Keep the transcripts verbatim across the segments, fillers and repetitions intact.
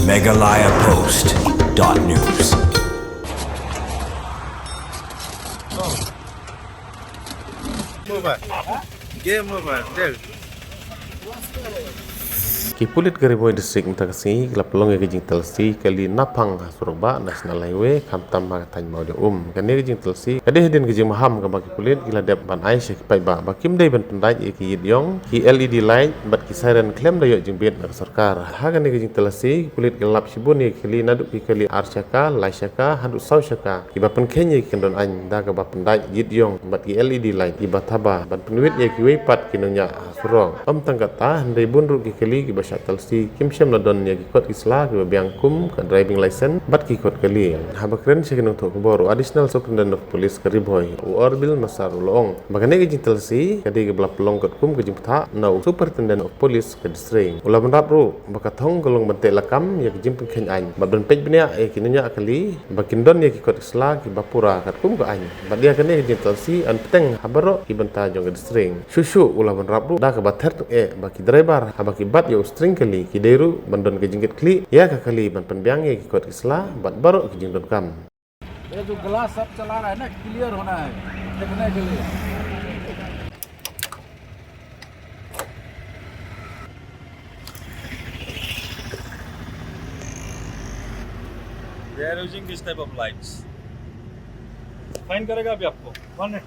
Meghalaya Post dot news. Game over. Game over. Tell. Ki pulit ka Ri Bhoi District mynta ka sngi ki la pynlong ïa ka jingtalsi kali naphang ha surok bah National Highway khamtam ha ka thaiñ Mawjaum. Kane ka jingtalsi ka dei hadien ka jingmaham kaba ki pulit ki la dep ban ai sha ki paidbah ba kim dei ban pyndait ïa ki ïit ïong, ki L E D light bad ki siren khlem da ïoh jingbit na ka sorkar. Ha kane ka jingtalsi ki pulit ki la lap shibun ïa ki kali naduh ki kali ar shaka, lai shaka haduh saw shaka kiba pynkheiñ ïa ki kyndon aiñ da kaba pyndait ïit ïong bad ki L E D light kiba thaba ban pynwit ïa kiwei pat ki nongñiah ha surok. Ym tang katta, hynrei bun ruh ki kali kiba shah talsi kim shym la don ïa ki kot ki sla kiba biang kum ka driving license bad ki kot kali. Haba kren sha ki nongthoh khubor, u Additional Superintendent of Police ka Ri Bhoi, u Orbil Masar, u la ong ba kane ka jingtalsi ka dei kaba la pynlong katkum ka jingpynthah na u Superintendent of Police ka district. U la bynrap ruh ba ka thong ka long ban teh lakam ïa ka jingpynkheiñ aiñ bad ban peit bniah ïa ki nongñiah kali ba kin don ïa ki kot ki sla kiba pura katkum ka aiñ. Bad ïa kane ka jingtalsi yn bteng ha baroh ki bynta jong ka district. Shuh shuh u la bynrap ruh da kaba ther tyngeh ba ki driver haba ki bat ïa u steering kali ki dei ruh ban don ka jingkitkhlieh ïa ka kali ban pynbiang ïa ki kot ki sla bad baroh ki jingdonkam. ये जो ग्लास सब चला रहा है ना, क्लियर होना है देखने के लिए। They are using this type of lights. Fine करेगा अभी आपको। कौन है?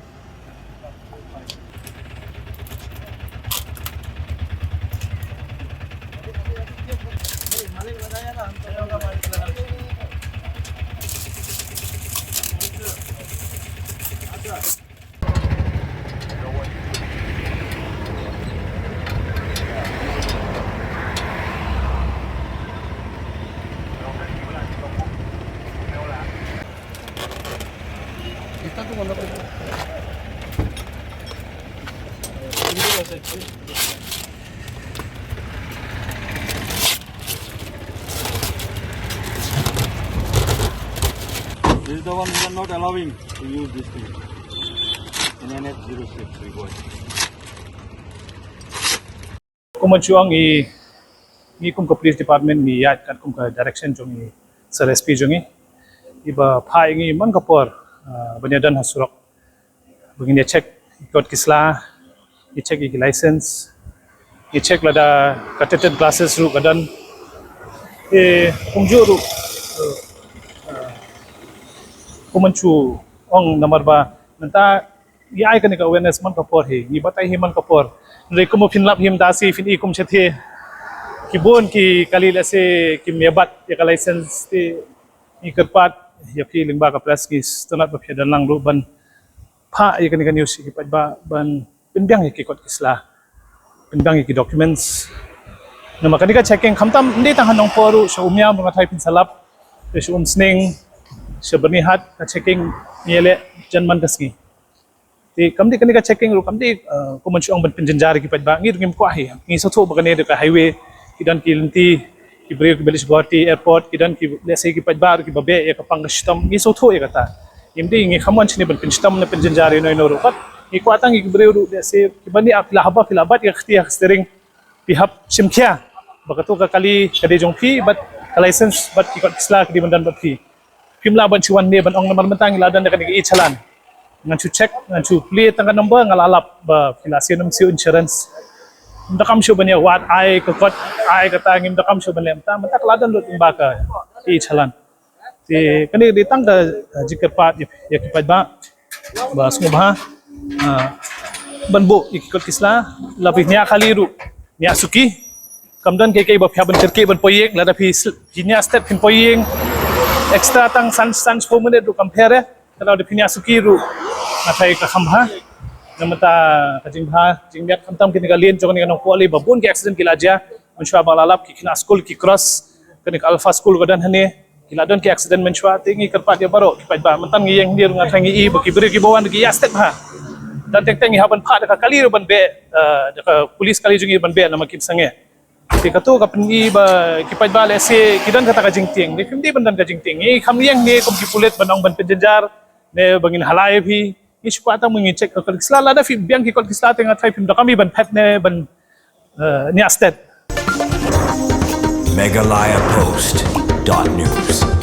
This is the one we are not allowing to use this thing in N H zero six report. Kum ban shu ong i, ngi kum ka police department ngi ïaid katkum ka direction jong i Sir S P jong i. Iba phah ïa ngi man ka por, ah, ban ïa don ha surok. Ba ngin ïa check i kot ki sla, ïa check i ki license, ïa check lada ka tinted glasses ruh ka don. Eh, kumjuh ruh, eh, kum ban shu ong namar ba mynta ngi ai kane ka awareness man ka por hi, ngi batai hi man ka por. Hynrei kumba phin lap hi mynta shi phin i kum shatei. Ki bun ki kali lehse kim ïa bat ïa ka license te ngi kyrpad ïa phi lyngba ka press ngi sngewtynnat ba phi don lang ruh ban phah ïa kane ka news ïa ki paidbah ban pynbiang ïa ki kot ki sla. Pynbiang ïa ki documents. Namar kane ka checking khamtam ym dei tang ha Nongpoh ruh, sha Umiam ruh nga tharai phin sa lap. Sha Umsning, sha Byrnihat ka checking ngi ïaleh jan man ka sngi. Te kam dei kane ka checking ruh kam dei, eh, kum ban shu ong ban pynjynjar ïa ki paidbah, ngi ruh ngim kwah hi. Ngi sngewthuh ba kane dei ka highway, ki don ki lynti, ki briew kiba leit sha Guwahati airport, ki don ki lehse ki paidbah ruh kiba beh ïa ka pang ka shitom, ngi sngewthuh ïa kata. Ngim dei, ngi kham wan shane ban pynshitom ne pynjynjar ïano ïano ruh pat. Ngi kwah tang ïa ki briew ruh lehse kiba niah phi la haba phi la bat ïa ka kti ha ka steering. Phi hap shim khia ba kato ka kali ka dei jong phi bad ka license bad ki kot ki sla ka dei ban don bad phi. Phim lah ban shu wan ne ban ong namar mynta ngi la don da kane ka e-challan. Ngan shu check, ngan shu plie tang ka number, nga la lap ba phi la siew ne ym siew insurance. Ngim donkam shuh ban ïa wad ai ka kot ai kata, ngim donkam shuh ban leh mynta, mynta ka la don lut lyngba ka e-challan. Te kane ka dei tang ka, eh, jingkyrpad ïa, ïa ki paidbah ba sngewbha, eh, ban buh ïa ki kot ki sla, la phi niah kali ruh niah suki. Kam don kiei kiei ba phi hap ban kyrkieh ban poi ïing, lada phi sl-, phi niah stet phin poi ïing extra tang san, san shiphew minit ruh kam pher eh. Te lada phi niah suki ruh nga tharai ka kham bha. Namar ka jingbha jingmiat khamtam kane ka lane jong kane ka Nongpoh Alley ba bun ki accident ki la jia. Mynshuwa ba nga la lap ki khynnah skul ki cross kane ka Alpha School ka don hangne. Ki la don ki accident mynshuwa, te ngi kyrpad ïa baroh ki paidbah. Mynta ngi ïeng hangne ruh nga tharai ngi i ba ki briew kiba wan ki ïa step bha. Tang teng teng ngi hap ban phah da ka kali ruh ban beh, eh, da ka police kali jong ngi ban beh namar kim sangeh. Te kato ka pyni ba ki paidbah lehse ki don kata ka jingtieng. Te phim dei ban don ka jingtieng. Ngi kham ïeng hangne kum ki pulit ban ong ban pynjynjar ne ba ngin halai ïa phi. Ngi shu kwah tang ba ngin check ka kot ki sla, lada phi biang ki kot ki sla te nga tharai phim donkam ban phet ne ban, eh, niah stet. Meghalaya Post dot news.